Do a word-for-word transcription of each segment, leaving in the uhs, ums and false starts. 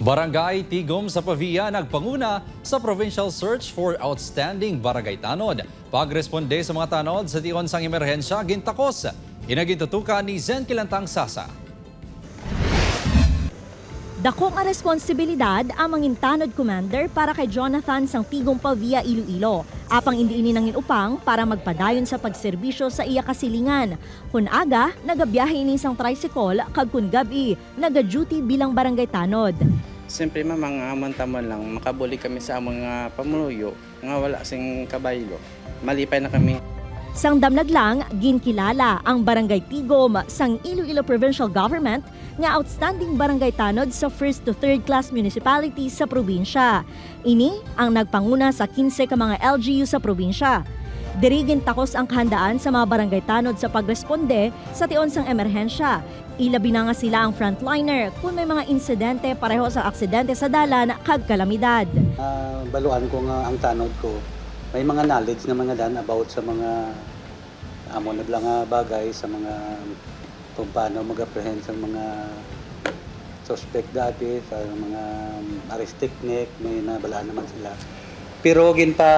Barangay Tigom sa Pavia nagpanguna sa Provincial Search for Outstanding Barangay Tanod. Pagresponde sa mga tanod sa tion sang emerhensya gintakos. Ina gintutukan ni Zen Kilantang Sasa. Dako nga responsibilidad ang mangin tanod commander para kay Jonathan sang Tigom Pavia, Iloilo. Apang indi ini nangin upang para magpadayon sa pagserbisyo sa iya kasilingan. Kun aga, nagabiyahe ini sang tricycle kag kun gab-i, naga-duty bilang barangay tanod. Siyempre, ma'am, ang amon tamon lang, makabulig kami sa amon nga pamuluyo nga wala sing kabaylo. Malipay na kami. Sang damlag lang, ginkilala ang Barangay Tigom sang Iloilo Provincial Government nga outstanding barangay tanod sa first to third class municipality sa probinsya. Ini ang nagpanguna sa kinse ka mga L G U sa probinsya. Diri gintakos ang kahandaan sa mga barangay tanod sa pagresponde sa tion sang emerhensya. Ilabi na nga sila ang frontliner kun may mga insidente pareho sa aksidente sa dalan kag kalamidad. Ah, baluan ko nga ang tanod ko may mga knowledge naman nga dan about sa mga amo na lang nga bagay, sa mga kung paano mag-apprehend sa mga suspect dati, sa mga arrest technique, may nabalaan naman sila. Pero ginpa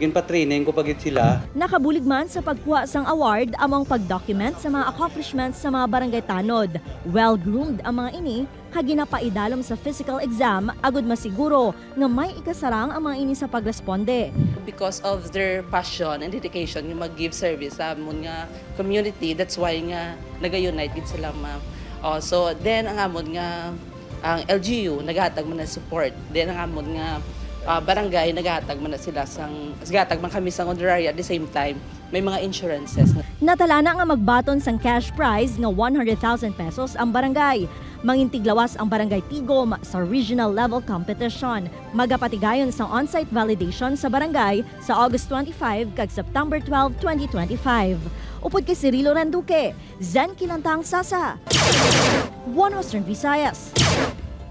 ginpa-training ko pa gid sila. Nakabulig man sa pagkuha sang award amo ang pag-document sa mga accomplishments sa mga barangay tanod. Well-groomed ang mga ini kag ginapaidalom sa physical exam agud masiguro nga may ikasarang ang mga ini sa pagresponde. Because of their passion and dedication nga mag-give service sa amon nga community, that's why nga naga-unite gid sila, ma'am. Oh, so then ang amon nga ang L G U naghatag man na support. Then ang amon nga ah, barangay naghatag man na sila sang naghatag man kami sang honorary at the same time may mga insurances. Natalana nga magbaton sang cash prize nga one hundred thousand pesos ang barangay. Mangintiglawas ang Barangay Tigom sa regional level competition. Magapatigayon sang on-site validation sa barangay sa August twenty-five kag September twelve, twenty twenty-five. Upod kay Cirilo Randuque, Zen Kilantang Sasa, One Western Visayas.